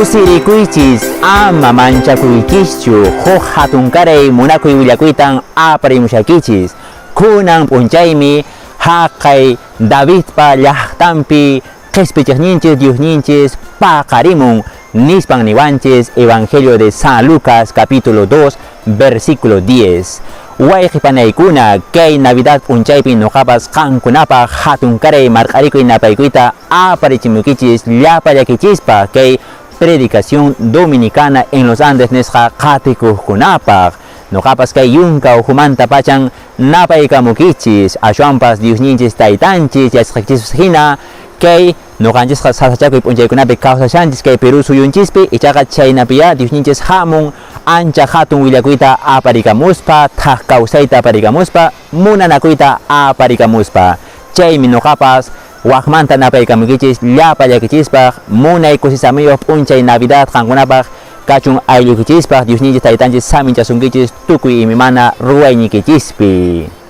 Kusirikuychis, ama manchakuychischu, huk hatunkaray munakuy willakuytan aparimushaykichis. Kunan p'unchaymi haqay Davidpa llaqtanpi Qespichiqninchis Diosninchis paqarimun, nispan niwanchis Evangelio de San Lucas capítulo 2 versículo 10. Wayqe panaykuna, kay Navidad p'unchaypin noqapas qankunapaq hatunkaray marq'arikuy napaykuyta aparichimuykichis llapallakichispa kay Predicación Dominicana en los Andes nisqa qatikuqkunapaq. Noqapas kay yunka ukhumantapachan napaykamukichis, ashwanpas Diosninchis Taytanchis yachasqaykichispas hina kay noqanchisqa sasachakuy p'unchaykunapi kawsashanchis kay Perú suyunchispi, ichaqa chhaynapiyá Diosninchis hamun ancha hatun willakuyta aparikamuspa, thak kawsayta aparikamuspa, munanakuyta aparikamuspa. Chaymi noqapas wakmanta napaykamukichis llapa llakichispaq, munay kusisamiyuq p'unchay Navidad qankunapaq kachun aylluykichispaq, Diosninchis Taytanchis saminchasunkichis tukuy imaymana ruwayñikichispi.